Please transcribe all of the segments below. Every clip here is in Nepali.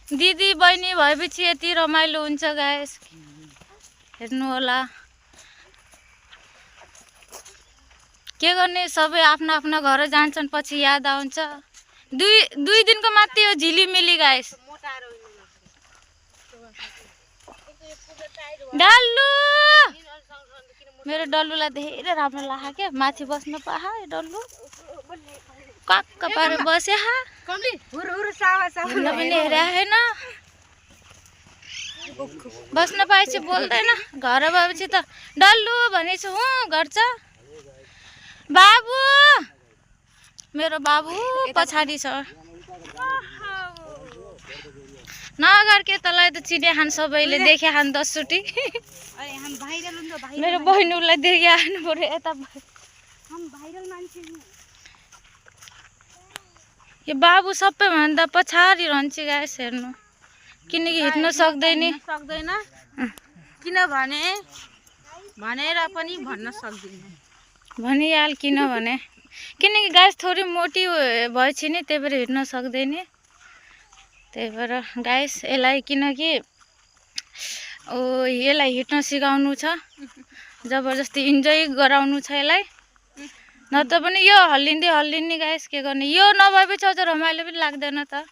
दिदी बहिनी भएपछि यति रमाइलो हुन्छ गाइस, हेर्नु होला। के गर्ने, सबै आफ्नो आफ्नो घर जान्छन्, पछि याद आउँछ। दुई दिनको मात्रै हो झिलिमिली गाइस। डल्लु मेरो डल्लुलाई धेरै राम्रो लाग्यो क्या, माथि बस्न पाहा डल्लु कक्क पारेर बसे हा पनि हेरे हैन। बस्न पाएपछि बोल्दैन, घर भएपछि त डल्लु भनेछु गर्छ। बाबु मेरो बाबु पछाडि छ। नगर के तलाई त चिने खान सबैले देखे खान 10 चोटी। मेरो बहिनीलाई देखे खानु पर्यो यता। यो बाबु सबैभन्दा पछाडि रहन्छ गाइस, हेर्नु, किनकि हिँड्न सक्दैन। किनभने भनेर पनि भन्न सक्दिन। भनिहाल किनभने, किनकि गाइस थोरै मोटी भएछ नि, त्यही भएर हिँड्न सक्दैन। त्यही भएर गाइस यसलाई, किनकि यसलाई हिँड्न सिकाउनु छ, जबरजस्ती इन्जोय गराउनु छ यसलाई। नत्र पनि यो हल्लिँदै गाइस, के गर्ने। यो नभएपछि अझ रमाइलो पनि लाग्दैन त।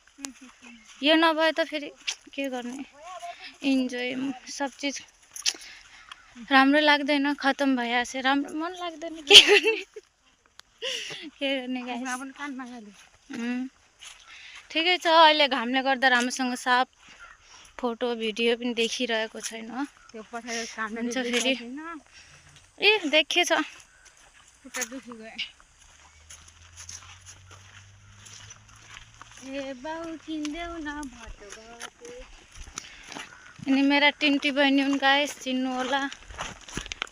यो नभए त फेरि के गर्ने, इन्जोय सब चिज राम्रो लाग्दैन, खतम भइहाल्छ, राम्रो मन लाग्दैन, के गर्ने गाइस। ठिकै छ, अहिले घामले गर्दा राम्रोसँग साफ फोटो भिडियो पनि देखिरहेको छैन। हुन्छ फेरि ए देखेछ। अनि मेरा टिन्टी बहिनी हुन् गाइस, चिन्नु होला।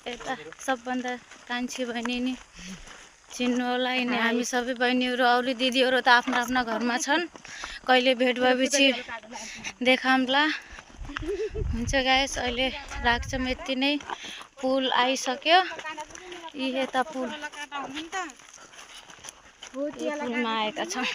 यता सबभन्दा कान्छी बहिनी नि चिन्नु होला। यिनी हामी सबै बहिनीहरू, अरू दिदीहरू त आफ्नो आफ्नो घरमा छन्। कहिले भेट भएपछि देखाउँला। हुन्छ गाइस, अहिले राख्छौँ यति नै। पुल आइसक्यो। यता पुलमा आएका छौँ।